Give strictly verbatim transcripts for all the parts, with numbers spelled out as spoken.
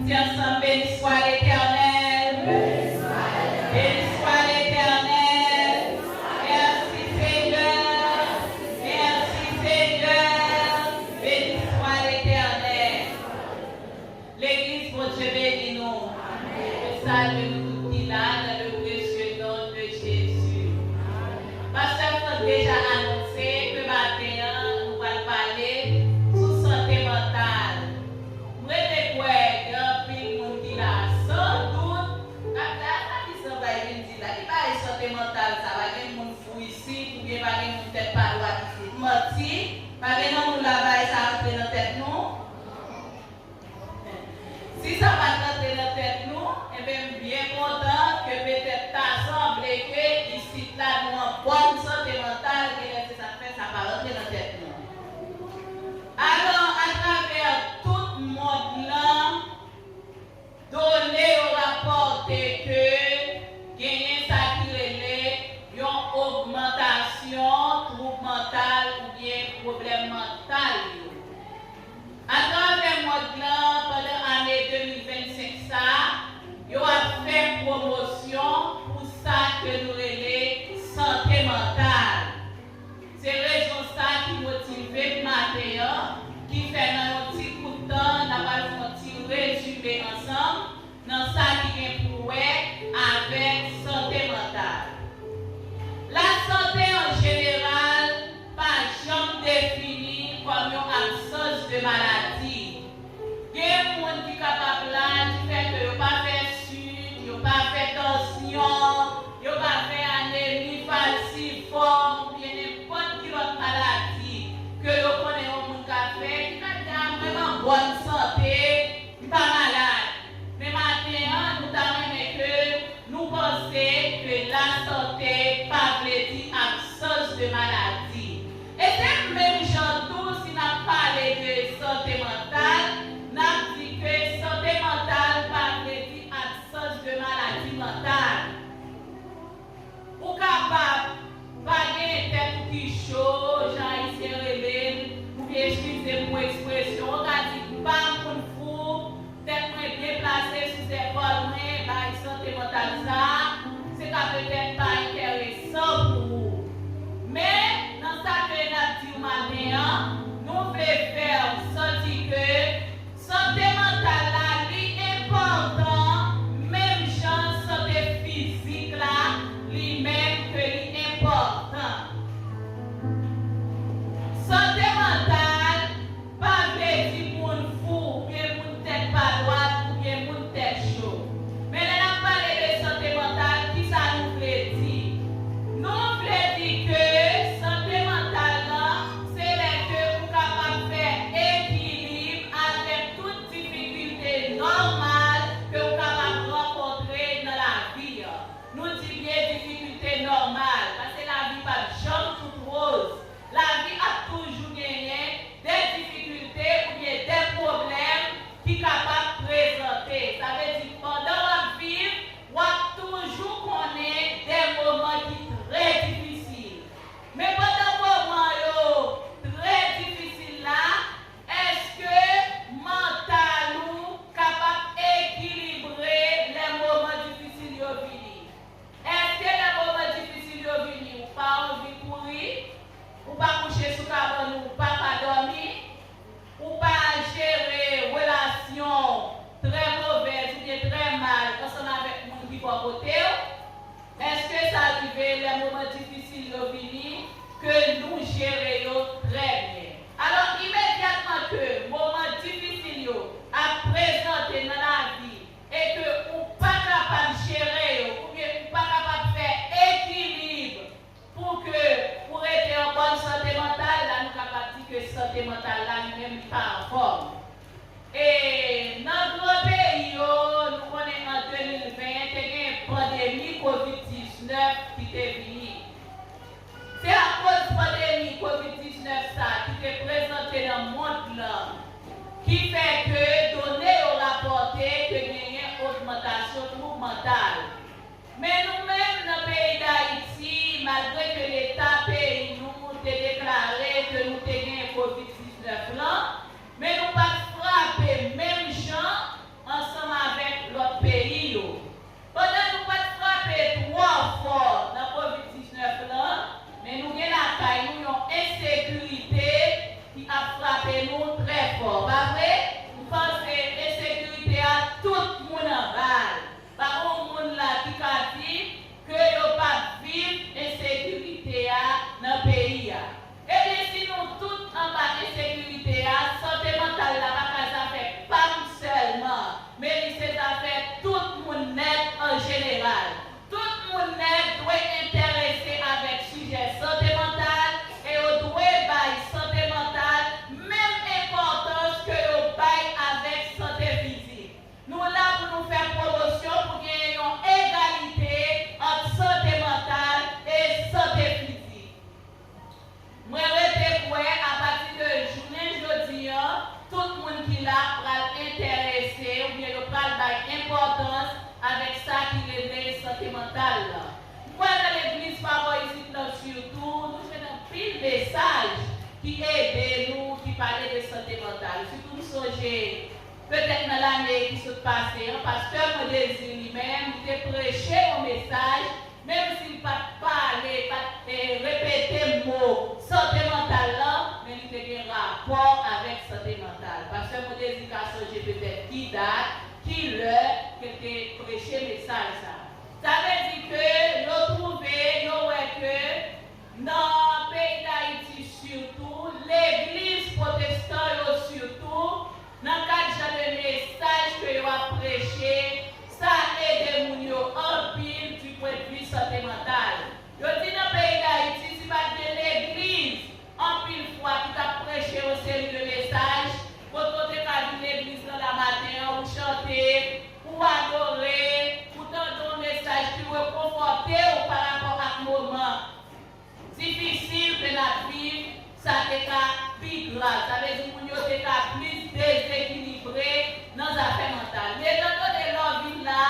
Di ansanm, béni soit l'Éternel. Béni soit l'Éternel. Merci Seigneur. Merci Seigneur. Béni soit l'Éternel. Legliz, Bondye beni nou. Mwen salye nou tout ki la dans le précieux nom de Jésus. Pastè Franck deja anonse ke maten an nou pral pale sou sante mantal. M rete kwè gen anpil moun ki la san dout k ap di, "A sa ki sa bay vin di la? Ki bagay sante mantal sa? Pa gen moun fou isit, oubyen pa gen moun tèt pa dwat isit." Manti, pa gen nan nou la bagay sa rantre nan tèt nou? Si sa pa t rantre nan tèt nou, enben, m byen kontan ke petèt ta sanble ke isit la nou an bòn sante mantal, genlè se sa k fè sa pa rantre nan tèt nou. Alò, atravè tout mond lan, done yo rapòte ke genyen sa ki rele yon ogmantasyon twoub mantal oubyen pwoblèm mantal yo. Atravè mond lan, pandan ane de mil vennsenk sa, yo ap fè pwomosyon pou sa ke nou rele sante mantal. Se rezon sa ki motive m maten an, ki fè nan yon ti kout tan, n a pral fè yon ti rezime ansanm nan sa ki gen pou wè avèk sante mantal. Lasante an jeneral pa janm defini kòm yon absans de maladi. Gen moun ki kapab la, difèt ke yo pa fè sik, yo pa fè tansyon, yo pa fè anemi falsifòm, oubyen nenpòt ki lòt maladi ke yo konnen yon moun ka fè, ki ka di, "A, mwen an bòn sante, m pa malad." Men maten an, nou ta renmen ke nou panse ke lasante pa vle di absans de maladi. E se menm jan tou, si n ap pale de sante mantal, n ap di ke sante mantal pa vle di absans de maladi mantal. Ou kapab pa gen tèt ou ki cho, jan Ayisyen rele l, oubyen, eskize m pou ekspresyon, ou ka di, "M pa moun fou, tèt mwen byen plase sou zèpòl mwen," bay sante mantal sa a, se ka petèt pa enteresan pou ou. Men, nan sa ke n ap di w maten an, nou vle fè w santi ke sante mantal la, li enpòtan, menm jan sante fizik la, li menm ke li enpòtan. Sante mantal pa vle di moun fou, oubyen moun tèt pa dwat, oubyen moun tèt cho. Men lè n ap pale de sante mantal, kisa nou vle di? Nou vle di ke sante mantal lan, se lè ke ou kapab fè ekilib avèk tout difikilte nòmal ke ou kapab rankontre nan lavi a. Nou di byen difikilte nòmal, paske lavi p ap janm tout woz. Lavi ap toujou genyen de difikilte oubyen de pwoblèm ki kapab prezante. Sa vle di, pandan w ap viv, w ap toujou konnen de moman ki trè difisil. Men pandan moman yo trè difisil la, èske mantal ou kapab ekilibre lè moman difisil yo vini? Èske lè moman difisil yo vini, ou pa anvi kouri, ou pa kouche sou kabann ou, ou pa ka dòmi, ou pa jere relasyon trè movèz oubyen trè mal ansanm avèk moun ki bò kote w? Èske sa rive lè moman difisil yo vini ke nou jere yo trè byen? Alò, imedyatman ke moman difisil yo ap prezante nan lavi e ke ou pa kapab jere yo, oubyen ou pa kapab fè ekilib pou ke ou rete an bòn sante mantal, la nou kapab di ke sante mantal la li menm li pa anfòm. E nan gran peyi yo, nou konnen an de mil ven, te gen pandemi kovid diznèf ki te vini. Se akoz pandemi kovid diznèf sa ki te prezante nan mond lan, ki fè ke done yo rapòte ke genyen ogmantasyon twoub mantal. Men nou menm nan peyi Dayiti, malgre ke Leta peyi nou te deklare ke nou te gen kovid diznèf lan, men nou pa t frape menm jan ansanm mesaj ki ede nou, ki pale de sante mantal. Sitou m sonje, petèt nan lane ki sot pase an, pastè Mondésir li menm, li te preche yon mesaj, menm si l pa t pale, pa t, eh, repete mo sante mantal lan, men li te gen rapò avèk sante mantal. Pastè Mondésir ka sonje petèt ki dat, ki lè ke l te preche mesaj sa a. Sa vle di ke yo twouve, yo wè ke nan peyi Dayiti sitou, legliz pwotestan yo sitou, nan kad jan de mesaj ke yo ap preche, sa ede moun yo anpil du point de vue sante mantal. Yo di nan peyi Dayiti, si pa t gen legliz, anpil fwa ki t ap preche yon seri de mesaj, kote w te ka vin legliz nan lamaten an, ou chante, ou adore, ou tande yon mesaj ki rekonfòte w pa rapò ak moman difisil ke n ap viv, sa te ka pi grav. Sa vle di moun yo te ka plis dezekilibre nan zafè mantal. Men etandone lè w vin la,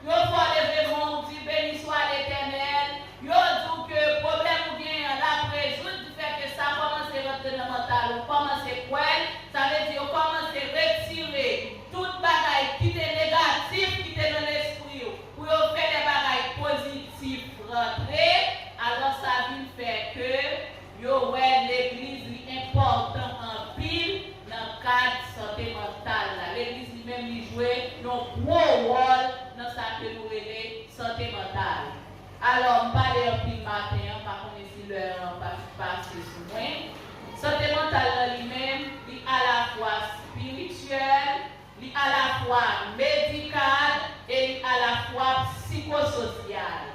yo fè w leve men w, ou di, "Beni swa Letènèl." Yo di w ke pwoblèm ou genyen an l ap rezoud, difèt ke sa kòmanse rantre nan mantal ou, kòmanse kwè l, sa vle di yo kòmanse retire tout bagay ki te negatif ki te nan lespri w, pou yo fè de bagay pozitif rantre, alò sa vin fè ke yo wè legliz li enpòtan anpil nan kad sante mantal la. Legliz li menm li jwe yon gwo wòl nan sa ke nou rele sante mantal. Alò, m pale anpil maten an, pa konnen si lè an pa pase sou mwen. Sante mantal lan li menm, li alafwa espirityèl, li alafwa medikal e li alafwa psikososyal.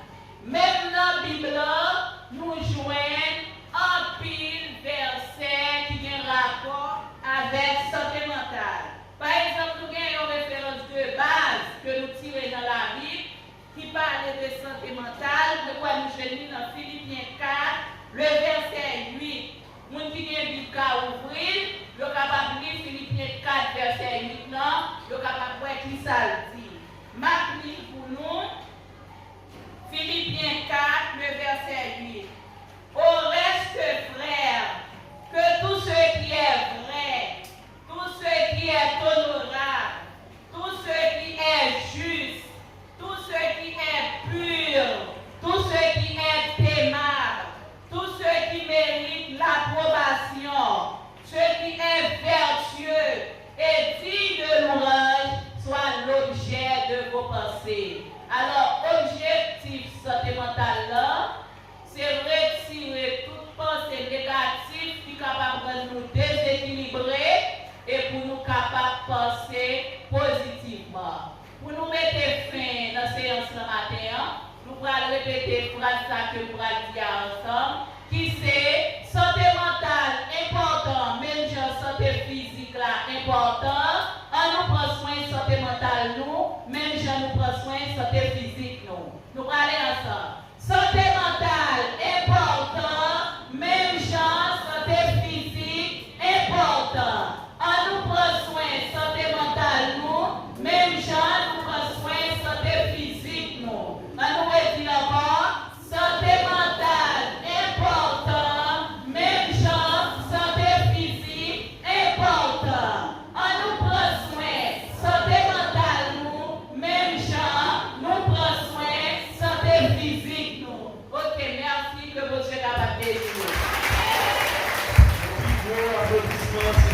Menm nan Bib lan, nou jwenn anpil vèsè ki gen rapò avèk sante mantal. Pa egzanp, nou gen yon referans de baz ke nou tire nan Labib, ki pale de sante mantal, mwen kwè nou jwenn li nan Filipyen kat, le vèsè uit. Moun ki gen Bib ka ouvri l, yo kapab li Filipyen kat, vèsè uit lan, yo kapab wè ki sa l di. M ap li l pou nou, Filipyen kat, le vèsè uit. Au reste, frères, que tout ce qui est vrai, tout ce qui est honorable, tout ce qui est juste, tout ce qui est pur, tout ce qui est aimable, tout ce qui mérite l'approbation, ce qui est vertueux et digne de louange soit l'objet de vos pensées. Alò, objektif sante mantal lan, se retire tout panse negatif ki kapab rann nou dezekilibre e pou nou kapab panse pozitivman. Pou nou mete fen nan seyans lan maten an, nou pral repete fraz sa ke nou pral di a ansanm, ki se, sante mantal enpòtan, menm jan sante fizik la enpòtan, an nou pran swen sante mantal nou, menm jan nou pran swen sante fizik nou. Nou prale ansanm. Sante mantal enpòtan, menm jan sante fizik enpòtan. An nou pran swen sante mantal nou, menm jan nou pran swen sante fizik nou. An nou redi l ankò, sante mantal enpòtan, menm jan sante fizik enpòtan. An nou pran swen sante mantal nou, menm jan nou pran swen sante fizik nou. Ok, mèsi, ke Bondye kapab beni nou. Pi gwo aplodisman,